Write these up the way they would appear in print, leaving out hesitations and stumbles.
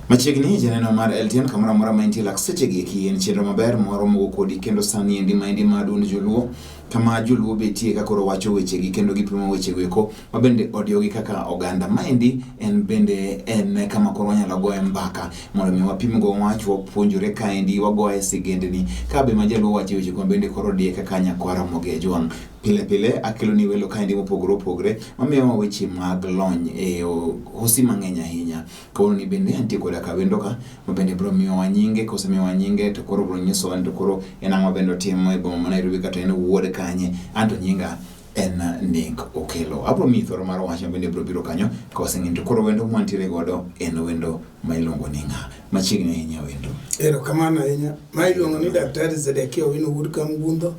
Machiegni janeno mar LTN kamoro amora ma intie lak sechegi eki en chenro maber mwaromogo kodi kendo sani endi maendi ma duond joluo kama joluo betie ka koro wacho wechegi kendo gipimo wechego eko ma bende odiyogi kaka oganda. Maendi en bende en kama koro wanyalo goye mbaka mondo mi wapimgo wach wapuonjore kaendi wagoye sigendni ka be ma jaluo wacho wechego ma bende koro odiye kaka nyakwar Ramogi Ajwang'. Pile pile akeloni welo kaendi mopogore opogore mamiyowa weche mag lony e hosi mang'eny ahinya. Kawuono ni bende antie koda ka wendo ka ma bende biro miyowa nyinge kosemiyowa nyinge to koro biro nyisowa ni to koro en ang'o bende otimo e boma ma Nairobi kata en wuod kanye. Anto nyinga en Nick Okello. Abiro miyi thuolo mar wacho ma bende biro biro kanyo ka waseng'eyo to koro wendo mwantiere godo en wendo ma iluongo ni ng'a. Machiegni ahinya wendo. Erokamano ahinya. Ma iluongo ni Daktari Zedekia Owino Wuod Kamgundho.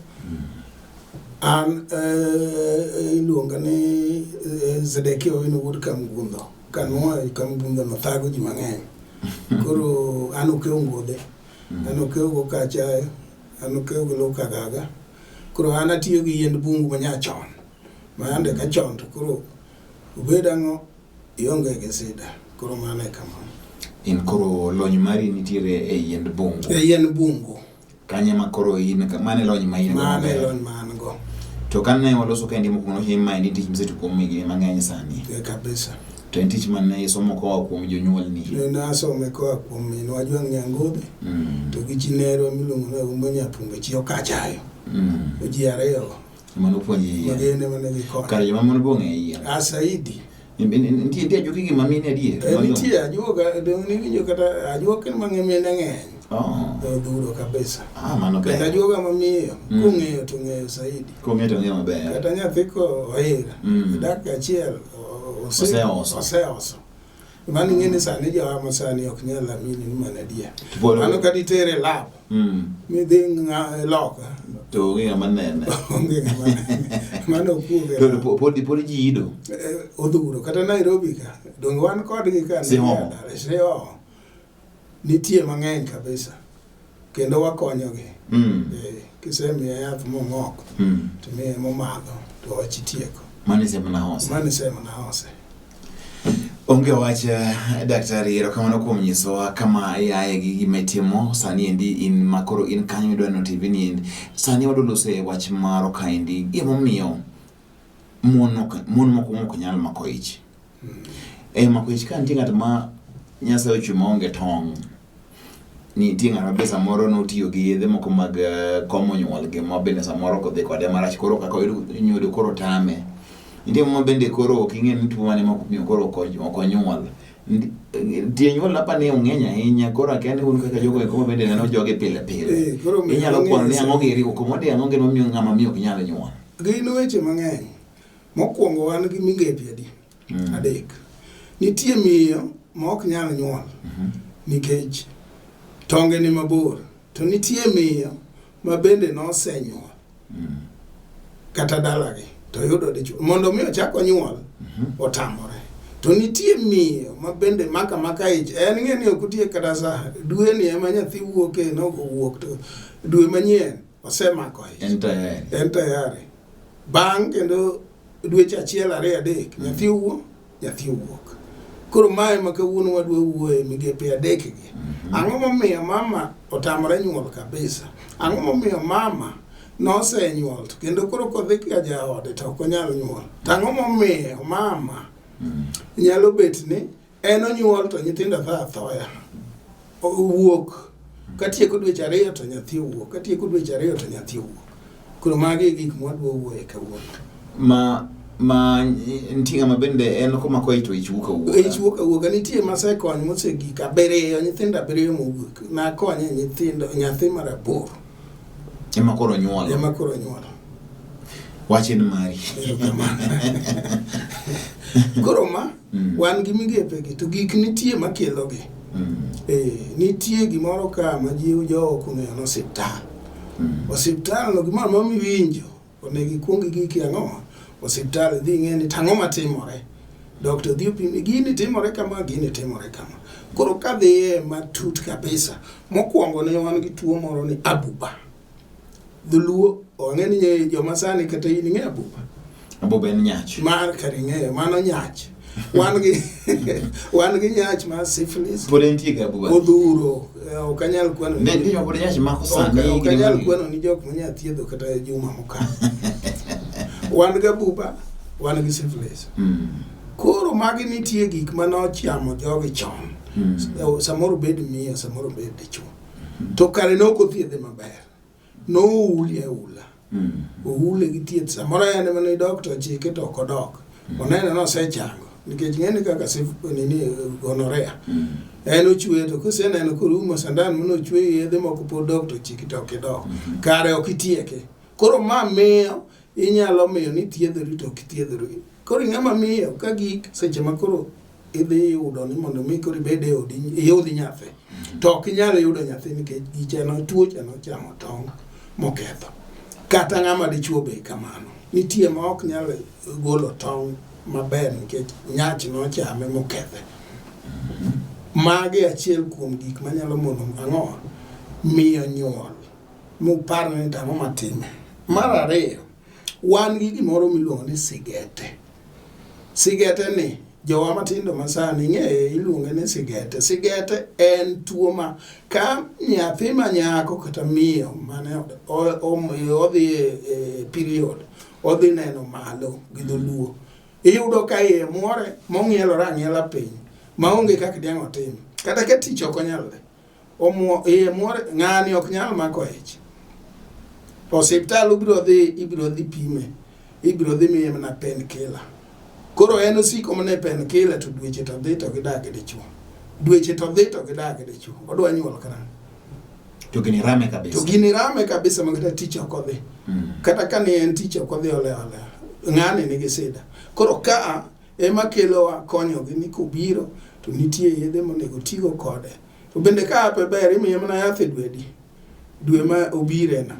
An eh, iluonga ni eh, Zedekia Owino Wuod Kamgundho. Kanwoyo Kamgundho no thago ji mang'eny. Koro an okew Ngodhe. An okew go Kachayo. An okew gi Lukagaga. Koro an atiyo gi yiend bungu ma nyachon. Ma yande ka chon to koro obed ang'o ionge gi sida. Koro mano e kamano. In koro lony mari nitiere e yiend bungu. E yien bungu. Kanye ma koro in mane lony ma in go Mano e maber? lony ma an go. To kane waloso kaendi mokwongo ni ma en tich misetiyo kuom higni mang'eny sani. E kabisa. To en tich mane isomo koa kuom jonyuolni. Ne asome koa kuom minwa Ajwang' Nyangodhe to gi chi nerwa miluongo ni Aumbo Nyapunga chi Okachayo. Ji ariyogo. Ema nopuonji yien. Ma gin ema ne gikonya. Kare joma mon be ong'eyo yien. Ah, saidi. Nitie nitie ajuoke gi mamine adier? Eh, nitie ajuoga, dong' niwinjo kata ajuoke ma mine ng'eny. Oh. Odhuro kabisa. Ah, mano ber. Kendo ajuoga mamiyo, kong'eyo to ong'eyo saidi. Kong'eyo to ong'eyo maber. Kata nyathi ko oira, dakika achiel Oseoso. Oseoso. Mano ing'e ni sani jowa ma sani ok nyal amini ni mano adier. To pod- Mano kata itere e lab midhi loka To onge ng'ama nene. onge ng'ama nene. Mano okuoge. To pod pod ji ido. Eh, odhuro kata Nairobi ka donge wan kodgi ka Sihoho. Sihoho. Nitie mang'eny kabisa kendo wakonyogi. Eh, kisemiye yath mong'ok to miye momadho to wach itieko. Mano isemana hose. Mano isemana hose. Onge wach eh, daktari, erokamano kuom nyisowa kama iaye gi gima itimo sani endi in ma koro in kanyo idwa neno TV ni endi. Sani wadwa loso e wach maro kaendi gimomiyo mon ok mon moko ok nyal mako ich. E mako ich ka nitie ng'at ma Nyasaye ochwe maonge tong'. Nitie ng'at ma be samoro notiyo gi yedhe moko mag eh, komo nyuol gi ma bende samoro ok odhi kode marach koro kaka oyudo nyodo koro tame. Nitie moko ma bende koro ok ing'e ni tuo mane ma omiyo koro ok ok onyuol. Tie nyuol apa ni ong'eny ahinya koro akia ni un kaka jogo eko ma bende neno jogi pile pile. Eh, koro omiyo Inyalo kwano ni wang'eyo ang'o giri komodi ang'o gino mamiyo ng'ama miyo ok nyal nyuol. Gin weche mang'eny. Mokwongo wan gi migepe adi? Adek. Nitie miyo ma ok nyal nyuol nikech tonge ni mabor. To nitie miyo ma bende nosenyuol kata dalagi to yudo dichwo. Mondo mi ochak onyuol, otamore. To nitie miyo ma bende maka maka ich. En ng'e ni ok otiek kata sa. Dwe ni ema nyathi wuoke nowuok to dwe manyien osemako ich. En tayari. En tayari. Bang' kendo dweche achiel ariyo adek nyathi owuok nyathi owuok. Koro mae ma kawuono wadwa wuoye migepe adek gi. Ang'o momiyo mama otamore nyuol kabisa? Ang'o momiyo mama nosenyuol to kendo koro kodhi ka jaode to ok onyal nyuol? To ang'o momiyo mama nyalo bet ni En onyuol to nyithindo tho athoya. Owuok. Katieko dweche ariyo to nyathi owuok. Katieko dweche ariyo to nyathi owuok. Koro magi e gik mwadwa wuoye kawuono. Ma ma nitie ng'ama bende en komako ich to ich wuok awuoka. Ich wuok awuoka. Nitie masekony mosegik abiriyo, nyithindo abiriyo mowuok. Nakonye nyithindo, nyathi mar aboro. Ema koro nyuolo. Ema koro nyuolo. Wach en mari. Koro ma wan gi migepe gi to gik nitie makelo gi. Eh, nitie gimoro ka ma ji jo ok ong'eyo ni osiptal. Osiptal no gimoro amora miwinjo onego ikwong igiki ang'o? Osiptal idhi ing'e ni tang'o matimore. Doctor dhi opimi gini timore kama gini timore kama. Koro kadhiye matut kabisa mokwongo ne wan gi tuo moro ni abuba. Dholuo ong'e ni joma sani kata in ing'e abuba. Abuba en nyach. Mar kar ing'eyo mano nyach. Wan gi wan gi nyach mar syphilis. Pod entie ga buba. Odhuro, ok anyal kwano. Ne ni pod nyach mako sani. Ok anyal kwano ni jok manya thiedho kata juma mokalo. Wan ga buba, wan gi syphilis. Koro magi nitie gik mane ochamo jogi chon. Samoro bed miyo, samoro bed dichuo. To kare ne ok othiedhe maber. Noule aula. Oule gi thieth. Samoro en ema ne idok to ochike to ok odok. Oneno ni osechango. Nikech ng'eni kaka nini gonorrhea. En ochwe to koseneno korumo sandan mane ochwe yedhe moko pod dok to ochiki to ok idok. Kare ok itieke. Koro ma miyo inyalo miyo ni thiedhori to ok ithiedhori. Koro ing'ama miyo ka gik seche ma koro idhi yudo ni mondo mi koro ibed e odi iyud nyathi. To ok inyal yudo nyathi nikech gichano tuo chano chamo tong' moketho. Kata ng'ama dichuo be kamano. Nitie ma ok nyal golo tong' maber nikech nyach nochame mokethe. Magi achiel kuom gik manyalo mono ang'o miyo nyuol. Mupar ni to ang'o matime. Mar ariyo, wan gi gimoro miluongo ni sigete. Sigete ni jowa matindo masani ing'eye iluonge ni sigete. Sigete en tuo ma ka nyathi ma nyako kata miyo mane odhi e period odhi neno malo gi dholuo. Iyudo ka iye muore mong'ielore ang'iela piny maonge kaka diang' otim. Kata ka tich ok onyal dhi. Iye muore ng'ani ok nyal mako ich. Osiptal ubiro dhi ibiro dhi pime. Ibiro dhi miye mana painkiller. Koro en osiko mana e painkiller to dweche to dhi to gidak gi dichuo. Dweche to dhi to gidak gi dichuo. Odwa nyuol karang'o? To gini rame kabisa. To gini rame kabisa ma kata tich ok odhi. Kata ka ni en tich ok odhi olewo olewa. Ng'ani nigi sida. Koro ka ema kelowa konyogi ni kobiro to nitie yedhe monego tigo kode. To bende ka ape ber imiye mana yath e dwe adi? Dwe ma obire no.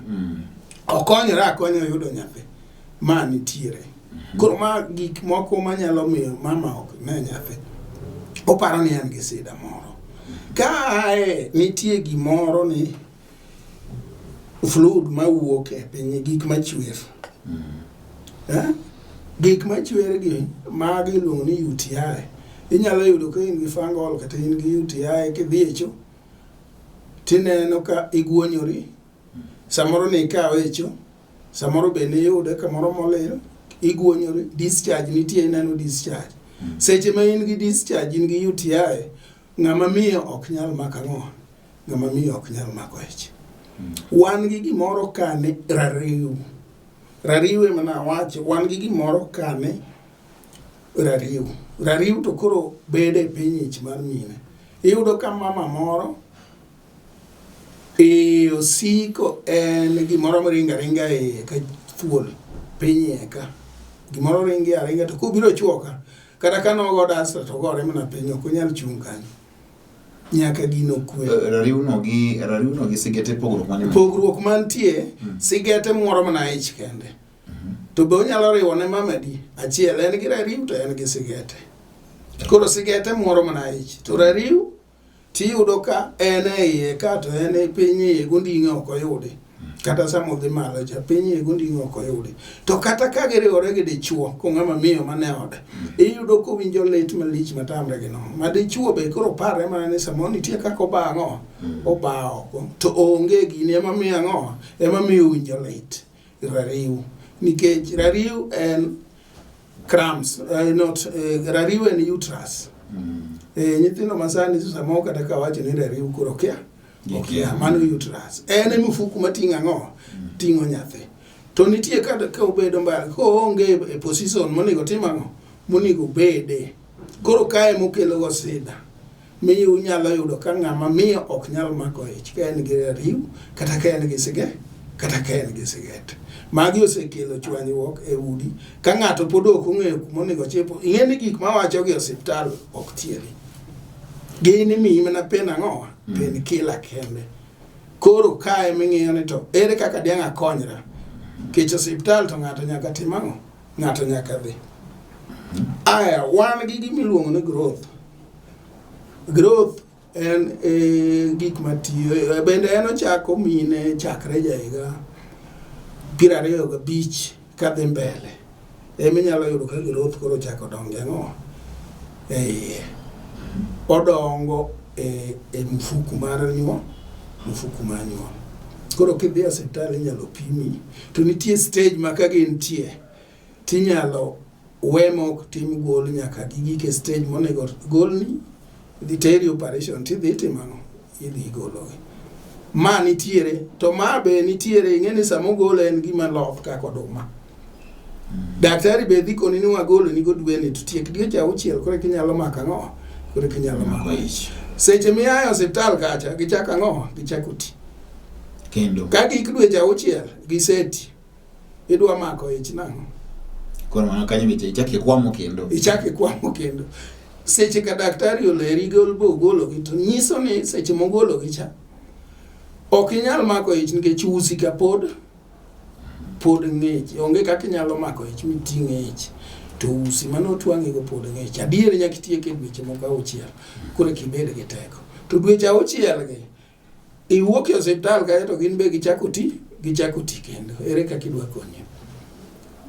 Okonyore akonya oyudo nyathi. Ma nitiere. Koro ma gik moko manyalo miyo mama ok ne nyathi. Oparo ni en gi sida moro. Kae nitie gimoro ni fluid mawuok e piny gik machwer. Gik machwer gi magi iluongo ni UTI. Inyalo yudo ka in gi fungal kata in gi UTI kidhi e cho tineno ka iguonyori. Samoro ne ikawe e cho, samoro be niyude kamoro molil, iguonyori, discharge nitie ineno discharge. Seche ma in gi discharge, in gi UTI, ng'ama miyo ok nyal mako ang'o? Ng'ama miyo ok nyal mako ich. Wan gi gimoro ka ni rariw. Rariw ema nawacho, wan gi gimoro ka ni rariw. Rariw to koro bedo e piny ich mar mine. Iyudo ka mama moro iye osiko en gimoro maringo aringa e iye ka thuol piny iye ka. Gimoro ringo aringa to kobiro chuo ka, kata ka nogo dasta to ogore mana piny ok onyal chung' kanyo. Nyaka gino kwe. Rariwno gi sigete pogruok mane? Pogruok mantie, sigete muoro mana ich kende. To be onyalo riwo ne mamadi achiel, en gi rariw to en gi sigete. Koro sigete muoro mana ich, to rariw tiyudo ka en e iye ka to en e piny iye gonding'e ok oyudi. Kata sama odhi malo cha piny iye gonding'e ok oyudi. To kata ka giriwore gi dichuo ko ng'ama miyo mane ode, iyudo kowinjo lit malich matamre gi nono. Ma dichuo be koro parre mana ni samoro nitie kaka oba ang'o? Oba oko. To onge gini ema miyo ang'o? Ema miyo owinjo lit. Rariw. Nikech rariw en cramps, not rariw en uterus. Nyithindo masani samoro kata ka wacho ni rariw koro kia. Okia, mano uterus. En e mfuku mating'o ang'o? Ting'o nyathi. To nitie ka obedo mbali, koonge e position monego tim ang'o? Monego obede. Koro kae mokelo go sida. Miyo unyalo yudo ka ng'ama miyo ok nyal mako ich ka en gi rariw kata ka en gi sige kata ka en gi siget. Magi osekelo chwanyruok e udi ka ng'ato pod ok ong'eyo kuma onego ochipo. Ing'e ni gik mawacho gi osiptal ok thiedhi. Gin imiyi mana pen ang'o? Pen kila kende. Koro kae ming'iyo ni to ere kaka diang' akonyra? Nikech osiptal to ng'ato nyaka tim ang'o? Ng'ato nyaka dhi. Aya, wan gi gima iluongo ni growth. Growth en gik matiyo bende en ochako mine chakre ja higa 25 kadhi mbele. Ema inyalo yudo ka growth koro ochako dongo e ang'o? e iye. Odongo e mfuku mar nyuol, mfuku mar nyuol. Koro kidhi e osiptal inyalo pimi, to nitie stage ma ka gintie tinyalo we mok tim gol nyaka gigik e stage monego golni, idhi teri operation tidhi itimo ang'o? Idhi igologi. Ma nitiere, to ma be nitiere, ing'e ni sama ogole en gima loth kaka oduma. Daktari be dhi koni ni wagolo ni go dweni to tiek dweche auchiel koro eka inyalo mako ang'o? Koro eka inyalo mako ich. Seche miaye osiptal kacha, gichako ang'o? Gichako ti. Kendo. Ka gik dweche auchiel, giseti. Idwa mako ich nang'o? Koro mano kanyo weche ichak ikwamo kendo. Ichak ikwamo kendo. Seche ka daktari oleri gol bo ogologi to nyiso ni seche mogologi cha ok inyal mako ich nikech usi ka pod ng'ich. Onge kaka inyalo mako ich miting' ich to usi mane otwang'igo pod ng'ich. Adier nyaka itiek e dweche moko auchiel koro eka ibed gi teko. To dweche auchiel gi iwuok e osiptal kae to gin be gichako ti kendo. Ere kaka idwa konyi?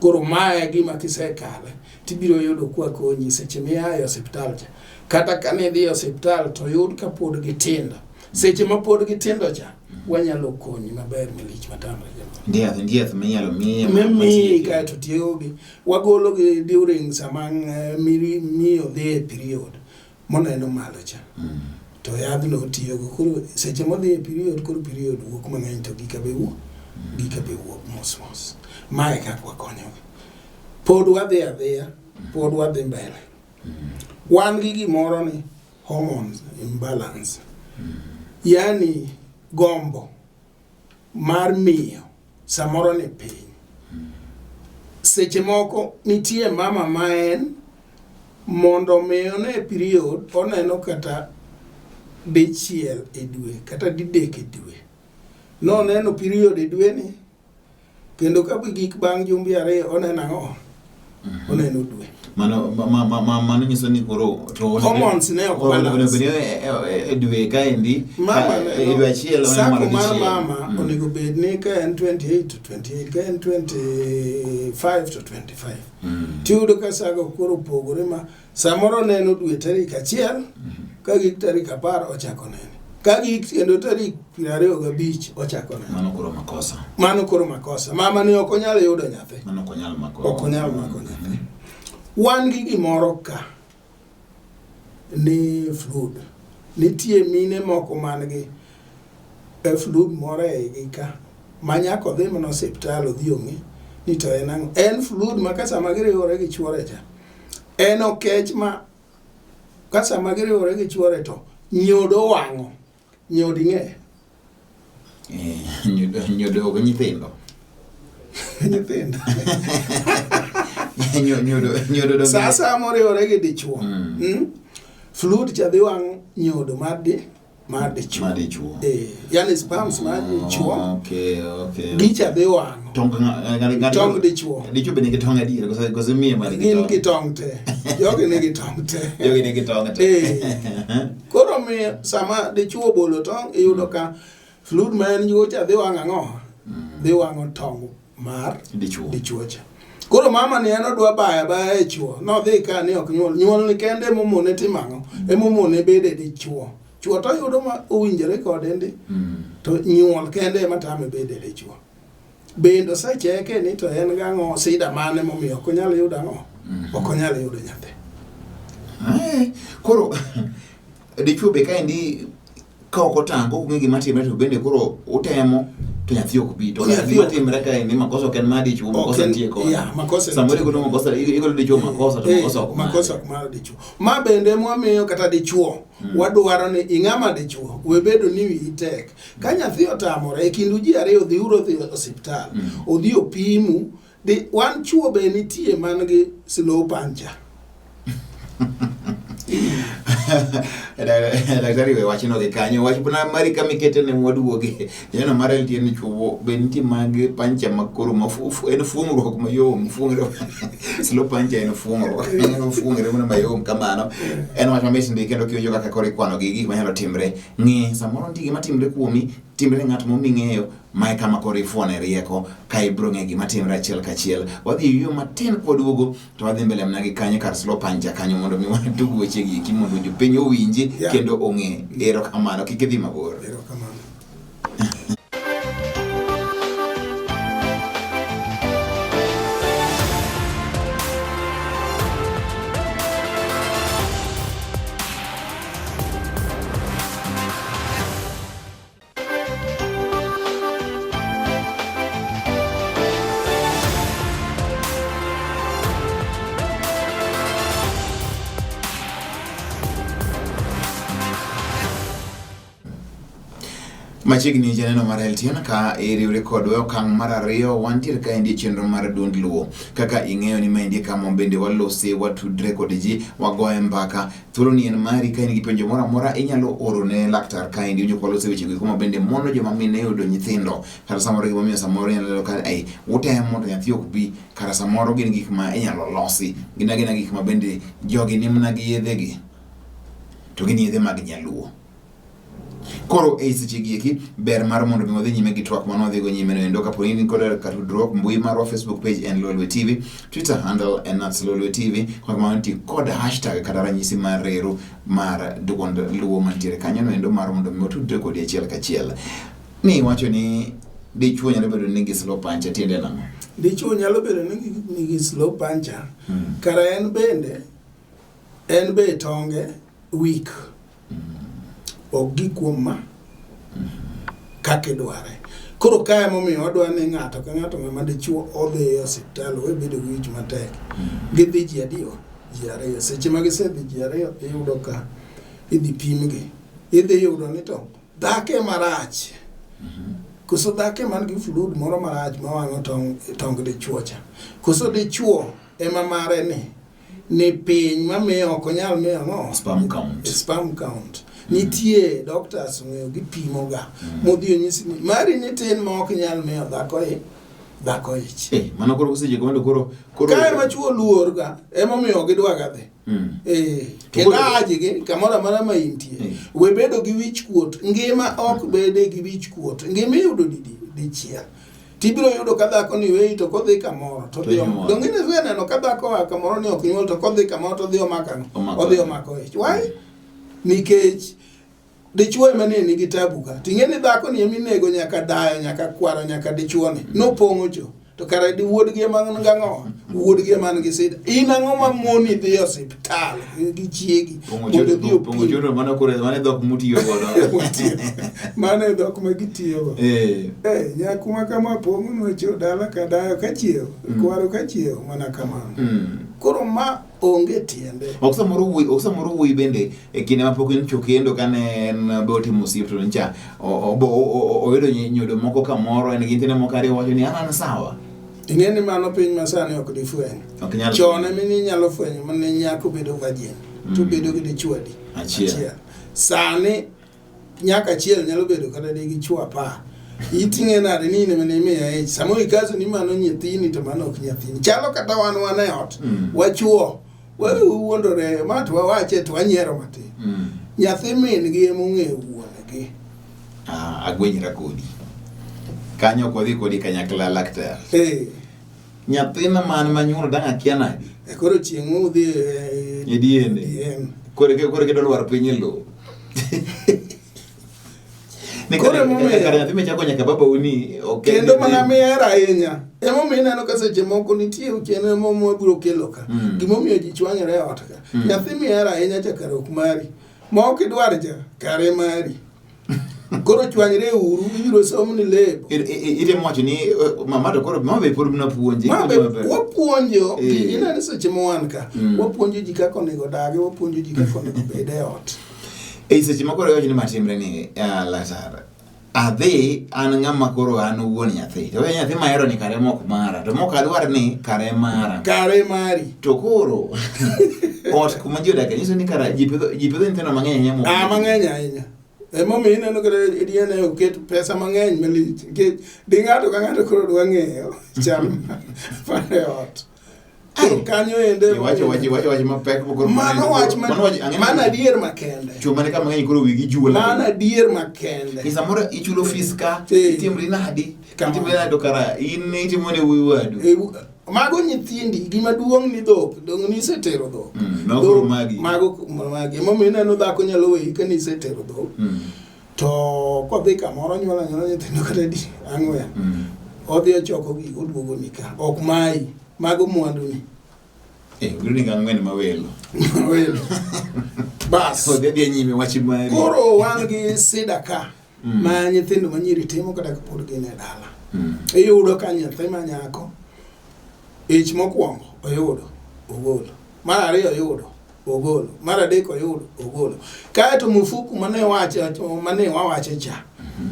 Koro mae e gima kisekale tibiro yudo kwa konyi seche mia e osiptal cha. Kata kane idhi e osiptal to yud ka pod gitindo. Seche ma pod gitindo cha wanyalo konyi maber malich matamre. Ndiye yath minyalo miye. Mimiyi kaeto tiegogi. Wagologi during sama miyo dhi e period moneno malo cha. To yadhno otiyogo. Koro seche modhi e period, koro period wuok mang'eny to gika be wuok. Gika be wuok mos mos. Mae kaka wakonyogi. Pod wadhi adhiya, pod wadhi mbele. Wan gi gimoro ni hormones imbalance. Yani gombo mar miyo samoro ni piny. Seche moko nitie mama ma en mondo mi one period oneno kata dichiel e dwe kata didek e dwe. Noneno period e dwe ni kendo ka gik bang' jumbe ariyo oneno ang'o? Oneno dwe. Mano mano nyiso ni koro to hormones ne ok balance. E dwe kaendi mama e dwe achiel oneno malo mar mama onego bed ni ka en 28 to 28, ka en 25 to 25. Tiyudo ka sago koro opogore ma samoro oneno dwe tarik 1 ka gik tarik 10 ochako nene. Ka gik kendo tarik 25 ochako nene. Mano koro makosa. Mano koro makosa. Mama ni ok onyal yudo nyathi. Mano ok onyal mako. Ok onyal mako nyathi. Wan gi gimoro ka ni fluid. Nitie mine moko man gi fluid moro e igi ka ma nyaka odhi mana osiptal odhi ong'e ni to en ang'o. En fluid ma ka sama giriwore gi chuore cha, en okech ma ka sama giriwore gi chuore to nyodo wang'o. Nyodo ing'eyo? Nyodo ok nyithindo. Nyithindo. Nyodo Sa moriwore gi dichuo. Fluid cha dhi wang'o nyodo mar dichuo. Mar dichuo. Yani sperms mar dichuo. Okay, okay. Gicha dhi wang'o. Tong Tong dichuo. Dichuo be nigi tong adier koso miye ma nigi tong. Gin gi tong te. Jogi nigi tong te. Jogi nigi tong te. Koro miyo sama dichuo obolo tong iyudo ka fluid ma en go cha dhi wang'o ang'o? Dhi wang'o tong mar dichuo cha. Koro mama ni en odwa baya baya e chuo. Nodhi ka ni ok nyuol. Nyuol ni kende emomone timo ang'o? Emomone bede dichuo. Chuo to yudo ma owinjore kode ndi. To nyuol kende ema tame bede dichuo. Bende osecheke ni to en gang'o sida mane momiyo ok onyal yudo ang'o? Ok onyal yudo nyathi. Koro dichuo be kaendi ka ok otang' ok ong'e gima timre to bende koro utemo to nyathi ok bi. To gima timre kaendi makosa ok en mar dichuo, makosa nitie kode. Samoro igolo makosa, igolo dichuo makosa to makosa ok mare. Makosa ok mar dichuo. Ma bende mwamiyo kata dichuo wadwaro ni ing'ama dichuo we bedo ni wiyi tek. Ka nyathi otamore e kindu ji ariyo dhiuru odhi osiptal. Odhi opimu. Wan chuo be nitie man gi slow puncture. Daktari we wachno gi kanyo. Wach mana mari kama ikete ne mwaduoge. Janeno mar LTN chuo be nitie mag pancha ma koro ma en fuong'ruok mayom, fuong're. Slow pancha en fuong'ruok. En fuong're mana mayom kamano. En wach mamit ndi kendo kiwinjo kaka koro ikwano gi gik manyalo timre. Ng'e samoro nitie gima timre kuomi, timre ne ng'at moro ming'eyo. Mae kama koro ifuone rieko ka ibiro ng'e gima timre achiel kachiel. Wadhi yueyo matin kwaduogo to wadhi mbele mana gi kanyo kar slow pancha kanyo mondo mi watug weche gi eki mondo jopiny owinji kendo ong'e. Erokamano, kik idhi mabor. Erokamano. Machiegni janeno mar LTN ka iriwri kodwa e okang' mar ariyo wantiere kaendi e chenro mar duond luo kaka ing'eyo ni maendi kama bende walose watudre kod ji wagoye mbaka Thuolo ni en mari ka in gi penjo moro amora inyalo oro ne laktar kaendi winjo kwa lose weche go ma bende mono joma mine yudo nyithindo kata samoro gimomiyo samoro inyalo yudo ka ei utemo to nyathi ok bi kata samoro gin gik ma inyalo losi gin agina gik ma bende jogi ni mana gi yedhegi to gin yedhe mag nyaluo. Koro e seche gi eki ber mar mondo mi wadhi nyime gi twak mane wadhigo nyime no endo kapo ni in kod kar tudruok mbui marwa Facebook page en Lolwe TV, Twitter handle en at Lolwe TV, kod kamano nitie kod hashtag kata ranyisi mar reru mar duond Luo mantiere kanyo no endo mar mondo mi watudre kodi achiel kachiel. Ni iwacho ni dichuo nyalo bedo ni nigi slow puncher tiende nang'o? Dichuo nyalo bedo ni nigi slow puncher kara en bende en be tonge weak ok gi kuom ma kaka idware. Koro kae emomiyo wadwa ni ng'ato ka ng'ato ng'ama dichuo odhi e osiptal owe bedo gi wich matek. Gidhi ji adiwa? Ji ariyo. Seche ma gisedhi ji ariyo iyudo ka idhi pimgi. Idhi yudo ni to dhako ema rach. Koso dhako ema nigi fluid moro marach mawang'o tong, tong dichuo cha. Koso dichuo ema mare ni ni piny mamiyo ok onyal miyo ang'o? Sperm count. Sperm count. Nitie doctors ong'eyo gipimo ga modhi onyisi ni mari ni tin ma ok nyal miyo dhako i dhako ich. Eh, mano koro seche go koro koro Kae ma chuo luor ga emomiyo gidwa ga dhi. Eh, kendo aji gi kamoro amora ma intie. We bedo gi wich kuot. Ngima ok bede gi wich kuot. Ngima iyudo didi dichiel. Tibiro yudo ka dhako ni weyi to kodhi kamoro to odhi Onyuol. donge iseneno ka dhako oa kamoro ni ok nyuol to kodhi kamoro to odhi omako ang'o? Omako Odhi ich. omako ich. Why? Nikech dichuo ema ne nigi tabu ka. Ting'e ni dhako ni ema inego nyaka dayo, nyaka kwaro, nyaka dichuo ni. Nopong'o cho. To kare di wuodgi ema nigi ang'o? Wuodgi ema nigi sida. In ang'o ma moni dhi e osiptal gi chiegi Pong'o mondo chodo odhi pong'o opim? chodo mano koro mano e dhok mutiyo godo. Mano e dhok ma gitiyogo. Eh. Eh, nyakuma kama pong'o chiew dala ka dayo ka chiew, kwaro ka chiew mana kamano. Koro ma onge tiende. Ok samoro wuoyi, ok samoro wuoyi bende e kinde ma pok en kendo kane en be otimo osiep to ncha oyudo nyodo moko kamoro en gi nyithindo moko ariyo wacho ni an an sawa. Ing'e ni mano piny masani ok difweny. Ok nyal. Chon ema inyalo fwenyo mane nyako bedo virgin to bedo gi dichuo adi? Achiel. Sani nyaka achiel nyalo bedo kata nigi chuo apar. Iting'e nade ni in ema ne imiya ich? Samoro ikaso ni mano nyathini to mano ok nyathini. Chalo kata wan wan e ot, wachuo, wawe wuondore, ma to wawache to wanyiero matin. Nyathi min gi ema ong'eyo wuon gi. Ah, agwenyra kodi. Kanyo ok wadhi kodi kanyakla laktar. Eh, Nyathina man manyuolo dang' akia nadi? e koro chieng' udhi e E DNA. DNA. Koro koro kidwa lwar piny e lowo. Ni Koro kare emomiyo- kare nyathi michako nyaka babau ni ok en Kendo mana nyathi. mihero ahinya. Emomiyo ineno ka seche moko nitie chenro moro mwabiro kelo ka. Gimomiyo ji chwanyore e ot ka. Nyathi mihero ahinya cha kare ok mari. Ma ok idwar cha kare mari. Koro chwanyre uru ibiro somni lebo. Itemo wacho ni mama to koro mama be pod mana puonje. Ma be wapuonjo Eh. ineno seche ma wan ka wapuonjo ji kaka onego dagi wapuonjo ji kaka onego bed e ot. E seche ma koro iwacho ni matimre ni laktar adhi an ng'ama koro an wuon nyathi to nyathi mahero ni kare mok mara to mok adwar ni kare mara Kare mari. to koro ot kuma ji odake nyiso ni kara ji pidho nyithindo mang'eny ahinya mok Ah, mang'eny ahinya. Emomiyo ineno kata DNA oket pesa mang'eny malich nikech di ng'ato ka ng'ato koro dwa ng'eyo chal mar e ot. Koro kanyo ende Iwacho wach iwacho wach mapek mokoro mano wach ma mano wach ang'e mano adier makende. Chwo mane ka mang'eny koro wigi juola. Mano adier makende. Ni samoro ichulo fees ka Eh. itimri nadi Kamano. itimri nadi to kara in itimo ne wuoyi wadu. E, mago nyithindi gima duong' ni dhok dong' nisetero dhok. Mago Dhok- koro magi. Mago magi. Emomiyo ineno dhako nyalo weyi ka nisetero dhok. To kodhi kamoro onyuolo anyuola nyithindo kata di ang'wen. Odhi ochoko gigo oduogo ni ka. Ok mayi. Mago mwanduni. Eh, obiro ni gang'wen mawelo. Welo. Bas. So dhi adhiya nyime wach mari. Koro wan gi sida ka ma nyithindo manyiri timo kata kapod gin e dala. Iyudo ka nyathi ma nyako ich mokwongo oyudo ogolo, mar ariyo oyudo ogolo, mar adek oyudo ogolo. Kaeto mufuku mane wacho mane wawacho cha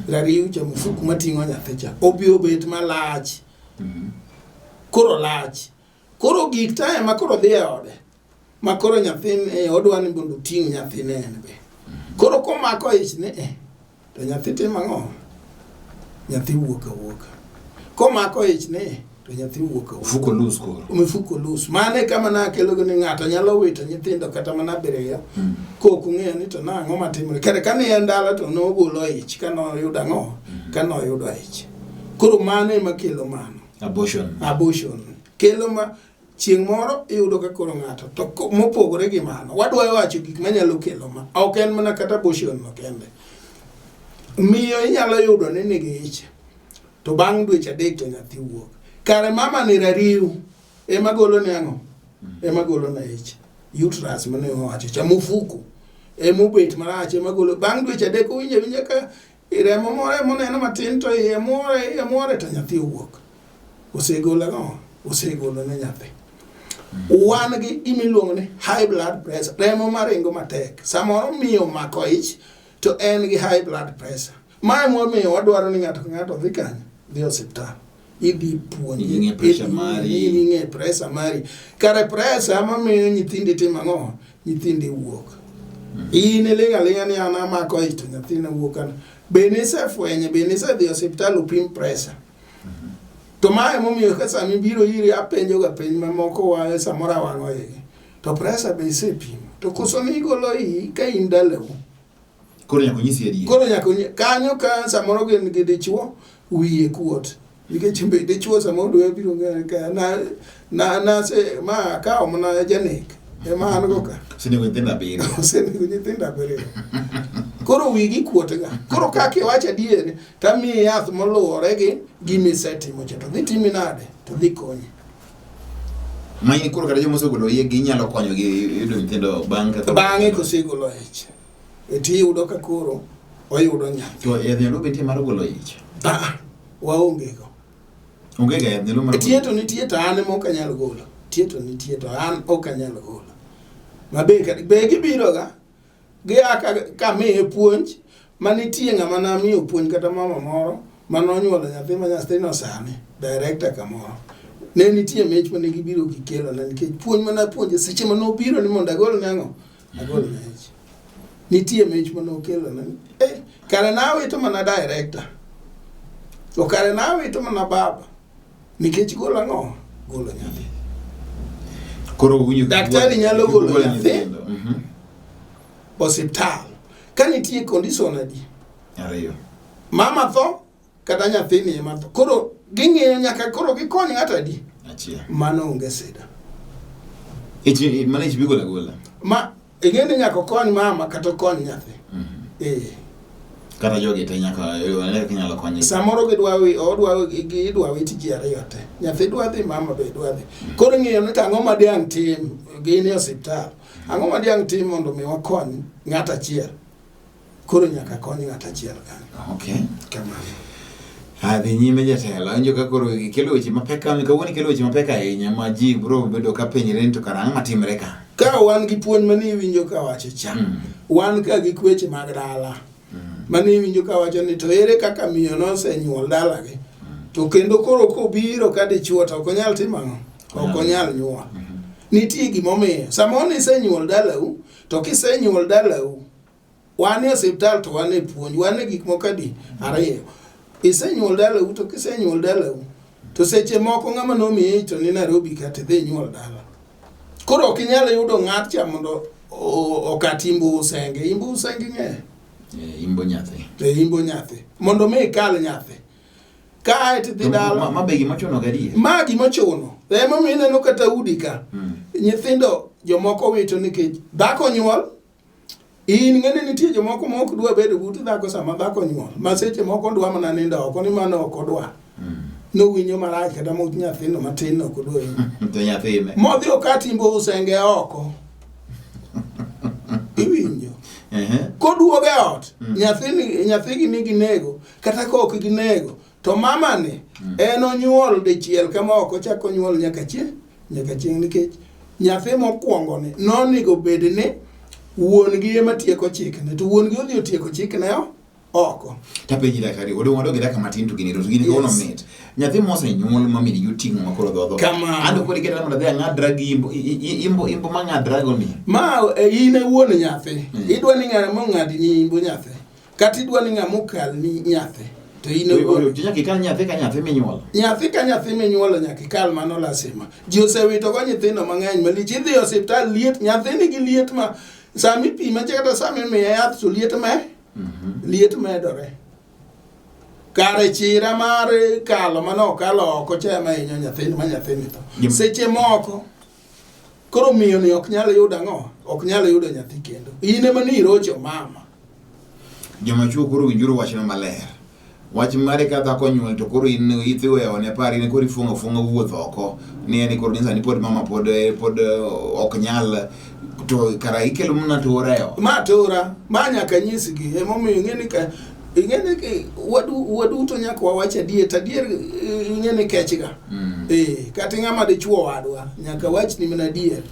rariw cha mufuku mating'o nyathi cha obi obet malach. Koro lach. Koro gik ta ema koro dhi e ode ma koro nyathine odwa ni mondo oting' nyathine en be. Koro komako ich ni eh, to nyathi timo ang'o? Nyathi wuok awuoka. Komako ich ni eh, to nyathi wuok awuoka. Mfuko loose koro. Mifuko lus. Mano e kama nakelo ni ng'ato nyalo wito nyithindo kata mana abiriyo kok ong'eyo ni to nang'o matimore. Kata ka ne en dala to nogolo ich ka noyudo ang'o? Ka noyudo ich. Koro mano ema kelo mano. Abortion. Abortion. Kelo ma chieng' moro iyudo ka koro ng'ato to mopogore gi mano wadwa wacho gik manyalo kelo ma ok en mana kata abortion no kende. Miyo inyalo yudo ni nigi ich to bang' dweche adek to nyathi wuok. Kare mama ni rariw ema golo ne ang'o? Ema golo ne ich. Uterus mane owacho cha mufuku ema obet marach ema golo bang' dweche adek owinjo awinja ka remo moro ema oneno matin to iye muore iye muore to nyathi owuok. Osegolo ang'o? Osegolo ne nyathi. Wan gi gima iluongo ni high blood pressure, remo maringo matek. Samoro miyo omako ich to en gi high blood pressure. Ma emomiyo wadwaro ni ng'ato ka ng'ato odhi kanye? Dhi e osiptal. Idhi puonje. Ing'e pressure mari. Ing'e pressure mari. Kare pressure mamiyo nyithindi timo ang'o? Nyithindi wuok. In iling' aling'a ni an amako ich to nyathina wuok an. Be nisefwenye, be nisedhi e osiptal opim pressure? To ma emomiyo ka sama ibiro iri apenjo ga penj mamoko wa samoro awang'o igi. To pressure be isepimo. To koso ni igolo iyi ka in dalau. Koro nyaka onyisi adier. Koro nyaka kanyo ka samoro gin gi dichuo wiye kuot. Nikech be dichuo samoro dwa biro ng'eyo ka na na na se ma akawo mana janek ema an go ka. Osenego nyithindo abiriyo. Osenego nyithindo abiriyo. Koro wigi kuot ga. Koro kaka iwacho adier tamiyi yath moluwore gi gima isetimo cha to dhi timi nade to dhi konyi. Ma in koro kata joma osegolo iye gi inyalo konyo gi yudo nyithindo bang' kaka Bang'e kosegolo ich tiyudo ka koro oyudo nyathi. To yath nyaluo be nitie mar golo ich. Ah, waonge go. Onge ga yath nyaluo mar Tie to nitie to an ema ok anyal golo. Tie to nitie to an ok anyal golo. Ma be be gibiro ga gia ka kamiye puonj manitie ng'ama namiyo puonj kata mama moro manonyuolo nyathi ma nyathino sani director kamoro. Ne nitie mich mane gibiro gikelo na nikech puonj mane apuonje seche mane obiro ni mondo agol ne ang'o? Agol ne ich. Nitie mich mane okelo na. Eh, kare nawito mana director. To kare nawito mana baba. Nikech golo ang'o? Golo nyathi. Koro winjo Daktari nyalo golo nyathi. nyithindo. Osiptal. Ka nitie condition adi? Ariyo. Mama tho kata nyathini ema tho. Koro ging'iyo nyaka koro gikony ng'ato adi? Achiel. Mano onge sida. Ich mano ich bigolo agola. Ma ing'e ni nyaka okony mama kata okony nyathi. Eh. Kata jogi te nyaka wane kaka inyalo konygi. Samoro gidwa wi odwa gidwa wit ji ariyo te. Nyathi dwa dhi, mama be dwa dhi. Koro ing'iyo ni to ang'o ma diang' tim gin e osiptal. Ang'o ma diang' tim mondo mi wakony ng'at achiel. Koro nyaka kony ng'at achiel kanyo. Okay. Kamano. Adhi nyime jatelo, awinjo ka koro ikelo weche mapek kama kawuono ikelo weche mapek ahinya ma ji biro bedo ka penjre ni to kara ang'o matimre ka. Ka wan gi puonj mane iwinjo ka wacho cha. Wan ka gi kweche mag dala. Mane iwinjo ka wacho ni to ere kaka miyo nosenyuol dalagi. To kendo koro kobiro ka dichuo to ok onyal timo ang'o? Ok onyal nyuol. Nitie gimomiyo. Samoro nisenyuol dalau, to kisenyuol dalau, wan e osiptal to wan e puonj, wan e gik moko adi? Ariyo. Isenyuol dalau to kisenyuol dalau, To seche moko ng'ama nomiyi ich to ni Nairobi ka to idhi inyuol dala. Koro ok inyal yudo ng'at cha mondo okat imbo usenge. Imbo usenge ing'eyo? Eh, imbo nyathi. E imbo nyathi. Mondo mi ikal nyathi. Kae to idhi dala. Ma be gima ochuno gadier. Ma gima ochuno. Emomiyo ineno kata udi ka. Nyithindo jomoko wito nikech dhako nyuol. In ng'eni nitie jomoko ma ok dwa bedo but dhako sama dhako nyuol. Ma seche moko dwa mana nindo oko ni mano ok odwa. Nowinjo marach kata much nyathino matin ok odwa winjo. To nyathine. Modhi okat imbo usenge oko. Iwinjo. Koduogo e ot, nyathini nyathigi nigi nego kata ka ok ginego to mamani en onyuol dichiel kama ok ochak onyuol nyaka chieng' nyaka chieng' nikech nyathi mokwongo ni nonego bed ni wuon gi ema tieko chikne to wuon gi odhi otieko chikne oko. Tapenji daktari, odong' wadog e dakika matin to gini to gini kono mit. Nyathi mosenyuol ma min gi oting'o ma koro dhodho. Kamano. Anto koro iketa mondo adhi ang'adra gi imbo imbo imbo ma ng'adra go ni. Ma in e wuon nyathi. Idwa ni ng'ama ong'adni imbo nyathi. Kata idwa ni ng'ama okalni nyathi. To in e wuon. To nyaka ikal nyathi ka nyathi minyuolo. Nyathi ka nyathi minyuolo nyaka ikal mano lasima. Ji osewito go nyithindo mang'eny malich. Idhi e osiptal liet nyathi nigi liet ma sama ipime kata sama imiye yath to liet me liet medore. Kare chira mar kalo mane okalo oko cha ema hinyo nyathini ma nyathini tho. Seche moko koro miyo ni ok nyal yudo ang'o? Ok nyal yudo nyathi kendo. In ema ni irocho mama. Joma chuo koro winjuru wachno maler. Wach mare ka dhako nyuol to koro in idhi weyo ne pari ni koro ifuong'o afuong'a wuoth oko ni en koro ni sani pod mama pod pod ok nyal to kara ikelo mana tura e ot. Ma tura, ma nyaka nyisgi. Emomiyo ing'e ni ka ing'e ni waduto nyaka wawach adier, to adier ing'e ni kechga. Eh, kata ng'ama dichuo wadwa, nyaka wachni mana adier.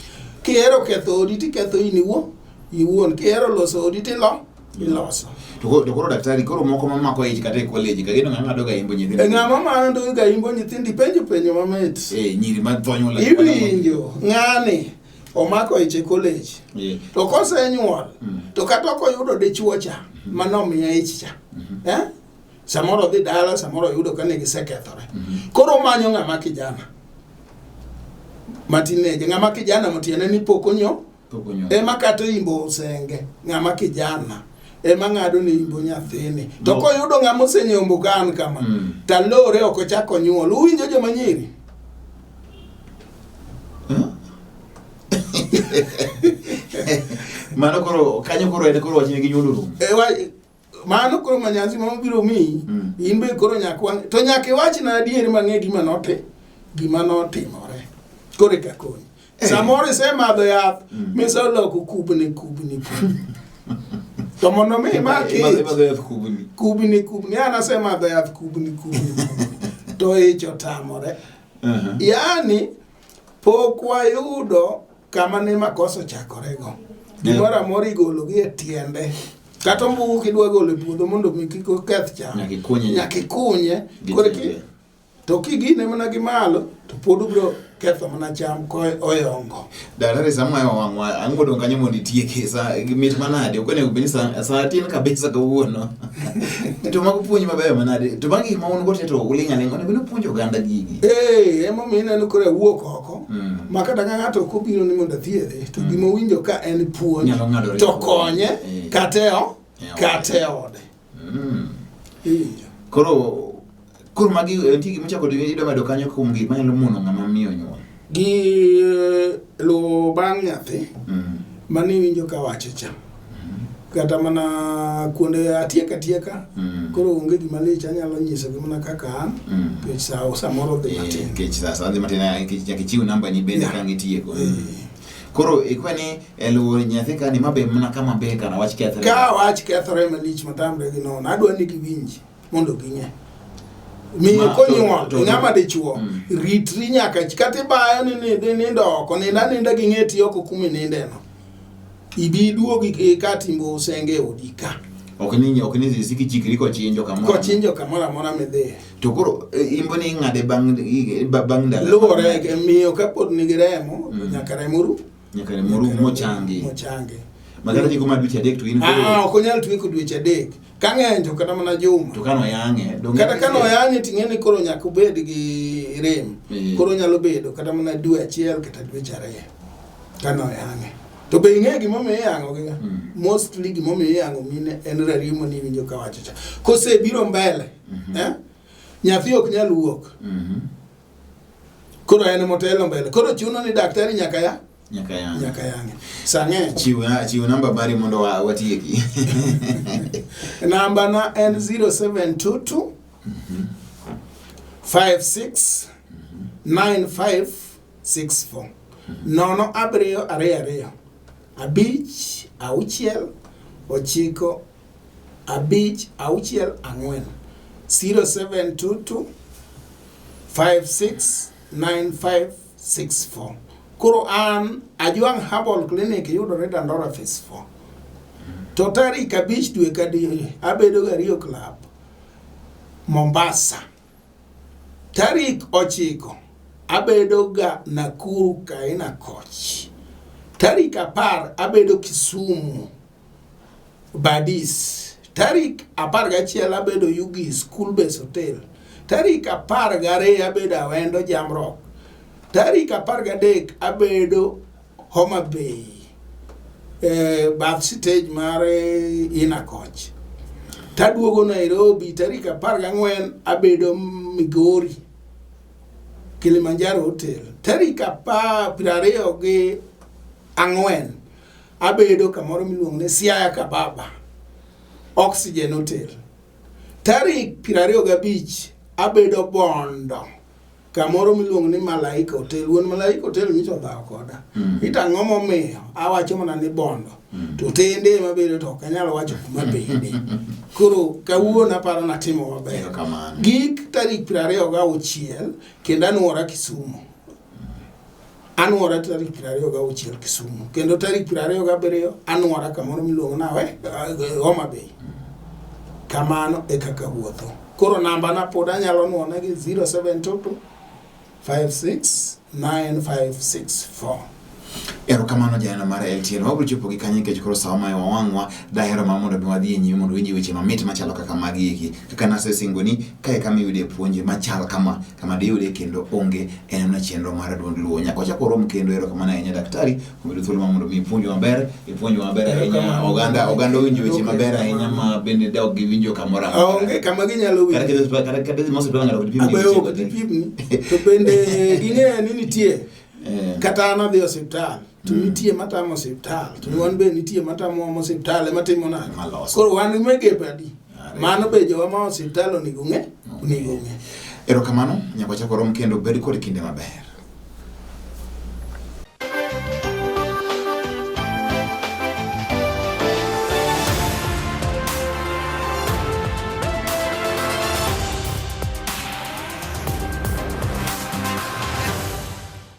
Kihero ketho odi tiketho in iwuon, iwuon. Kihero loso odi tilo iloso. To koro daktari koro moko mamako ich kata e college ka gino ng'ama ng'ado ga imbo nyithindo. E ng'ama ng'ado ga imbo nyithindo ipenjo penjo mamit. Eh, nyiri ma thonyo la. Iwinjo ng'ani omako ich e college. Yeah. To kosenyuol to kata ok oyudo dichuo cha manomiye ich cha. Eh? Samoro odhi dala, samoro oyudo ka ne gisekethore. Koro omanyo ng'ama kijana. Matineje, ng'ama kijana motiende ni pok onyo ema kata imbo osenge ng'ama kijana ema ng'ado ne imbo nyathini to no. Koyudo ng'ama osenyombo ka an kama talore ok ochak onyuol. Uwinjo joma nyiri? Mano koro kanyo koro en koro wachne gi nyuol orumo. Mano koro manyasi ma obiro miyi in be koro nyaka wang' to nyaka iwachna adieri mang'e gima gima notimore koro eka konyi. Samoro isemadho yath miseloko kubni kubni kubni. To mondo mi imak ich Imadho yath kubni. Kubni kubni an asemadho yath kubni kubni. To ich otamore. Yaani pok wayudo kama ne makosa ochakorego. Gimoro amora igolo gi e tiende. Kata ombugu kidwa golo e puodho mondo mi kik oketh cham. Nyaka ikunye. Nyaka ikunye. Koro to kigine mana gi malo to pod ubiro ketho mana cham koyongo. Daktari sama wang'wa ang'o dong' kanyo mondo itieke sa mit manade ok onego bed ni sa tin kabisa kawuono. To mago puonj mabeyo manade to bang' gik ma un go te to uling' aling'a onego bed ni upuonjo oganda gigi. Eh, emomiyo ineno koro awuok oko ma kata ka ng'ato ok obiro ni mondo athiedhe to gima owinjo ka en puonj to konye kata e ode. Iwinjo. Koro magi nitie gima ichako idwa medo kanyo kuom gik manyalo mono ng'ama miyo nyuol. Gi luwo bang' nyathi mane iwinjo ka wacho cha. Kata mana kuonde atieka atieka koro onge gima lich anyalo nyisogi mana kaka an nikech samoro dhi matin. Nikech sa dhi matin nikech nyaka ichiw namba ni bende ka ang' itieko. Koro ikwe ni e luwo nyathi kani ma be mana kama be kana wach kethre. Ka wach kethore malich matamre gi nono adwa ni giwinji mondo ging'e. Miyo konyuol to ng'ama dichuo ritri nyaka kata ibayo ni dhi nindo oko nind aninda gi ng'eti oko kuma inindeno. Ibi iduogi ikat imbo usenge e odi ka. Ok ni sik ichikri kochinjo kamoro. Kochinjo kamoro amora midhiye. To koro imbo ni ing'ade bang' ndalo. Luwore gi miyo kapod nigi remo nyaka remo ru. Nyaka remo ru mochangi. Mochangi. Ma kata tieko mar dweche 3 to in koro. Ok onyal tieko dweche 3. Ka ng'eny to kata mana juma. To kano yang'e. Kata kano yang'e ting'e ni koro nyaka obed gi irem. Koro nyalo bedo kata mana dwe achiel kata dweche ariyo kano yang'e. To be ing'e gimomiyo iyang'o gi? Mostly gimomiyo iyang'o mine en rarimo ni iwinjo kawacho cha. Kosebiro mbele, eh? Nyathi ok nyal wuok. Koro en motelo mbele. Koro chuno ni daktari nyaka ya Nyaka yang'e. Nyaka yang'e. Sa ng'eny. Chiw namba mari mondo watieki. Namba na en 0722 56 95 64 0 7 2 2 5 6 9 6 4 0722 56 95 64. Koro an Ajwang' Herbal Clinic yudore Dandora Phase 4. To tarik 5 dwe ka dwe abedo ga Rio Club Mombasa. Tarik 9 abedo ga Nakuru Kaina Koch. Tarik 10 abedo Kisumu Badis. Tarik 11 abedo Ugis Cool Base Hotel. Tarik 12 abedo Awendo Jamrock. Tarik 13 abedo Homa Bay. Bath stage mar Inakoch. Taduogo Nairobi tarik 14 abedo Migori Kilimanjaro Hotel. Tarik 24 abedo kamoro miluongo ni Siaya Kababa Oxygen Hotel. Tarik 25 abedo Bondo kamoro miluongo ni Malaika Hotel. Wuon Malaika Hotel nyiso odhawo koda. Ito ang'o momiyo awacho mana ni Bondo. To tende ema bedo to ok anyal wacho kuma bende. Koro kawuono aparo natimo maber. Gik tarik 26 kendo anuora Kisumu. Anuora tarik 26 Kisumu. Kendo tarik 27 anuora kamoro miluongo nawe Homa Bay. Kamano e kaka wuotho. Koro namba na pod anyalo nuone gi 0722 56 9564. Erokamano janeno mar LTN. Wabiro chopo gi kanyo nikech koro sa omayo wang'wa. Dahero mar mondo mi wadhi e nyime mondo winji weche mamit machalo kaka magi eki. Kaka nasesingoni, kae kama iyude puonj machal kama, kama diyude kendo onge en mana chenro mar duond Luo. Nyaka wachak warom kendo. Erokamano ahinya daktari kuom yudo thuolo mar mondo mi ipuonjwa maber, ipuonjwa maber ahinya. Oganda owinjo weche maber ahinya ma bende dok giwinjo kamoro amora. Onge kama ginyalo winjo. Kata dhi mosiptal ng'ato ok dipimni weche go. Ok dipimni. To bende ging'eyo ni nitie. Kata an adhi osiptal to nitie matamo osiptal to wan be nitie matamo osiptal ema timo nade. Koro wan migepe adi? Mano be jowa ma osiptal onego ng'e, onego ng'e. Erokamano, nyaka wachak warom kendo bed kod kinde maber.